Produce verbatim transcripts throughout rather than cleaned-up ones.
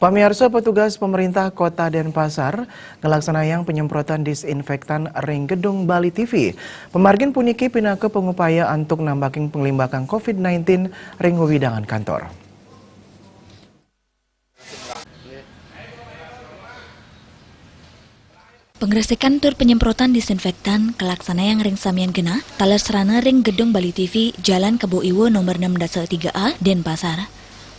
Pamiarsa, petugas pemerintah Kota Denpasar ngelaksanayang penyemprotan disinfektan ring gedung Bali T V. Pamargin puniki pinaka pangupaya antuk nambakin panglimbakang covid nineteen ring wewidangan kantor. Pangresikan tur penyemprotan disinfektan kalaksanayang ring samian genah taler sarana ring Gedung Bali T V, Jalan Kebo Iwa nomor enam dasa tiga A, Denpasar.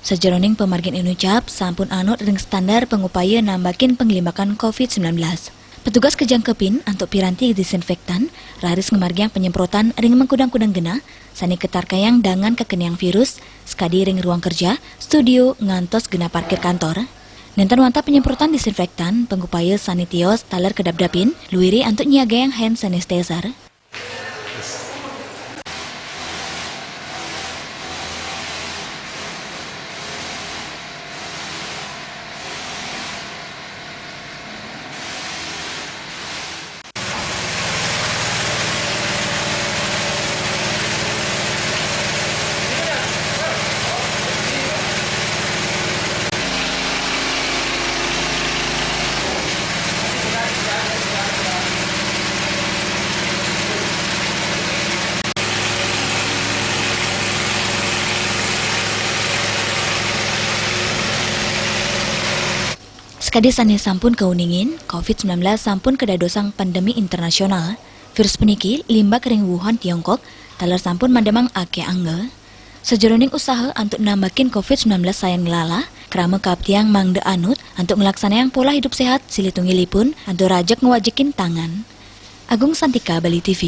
Sajeroning pamargin inucap sampun anut ring standar pangupaya nambakin panglimbakan covid sembilan belas. Petugas kajangkepin antuk piranti disinfektan raris ngamargiang penyemprotan ring makudang-kudang genah sane katarkayang dangan kakeniang virus, sakadi ring ruang kerja, studio, ngantos genah parkir kantor. Nenten wantah penyemprotan disinfektan, pangupaya sane tios taler kadapdapin, luiri antuk nyiagayang hand sanitizer. Sakadi sane sampun kauningin, covid sembilan belas sampun kadadosang pandemi internasional. Virus puniki limbak ring Wuhan, Tiongkok, taler sampun mademang akeh angga. Sajeroning usaha antuk nambakin covid sembilan belas sayan nglala, krama kaaptiang mangda anut antuk nglaksanayang pola hidup sehat silih tunggilipun antuk rajeg ngwajekin tangan. Agung Santika, Bali T V.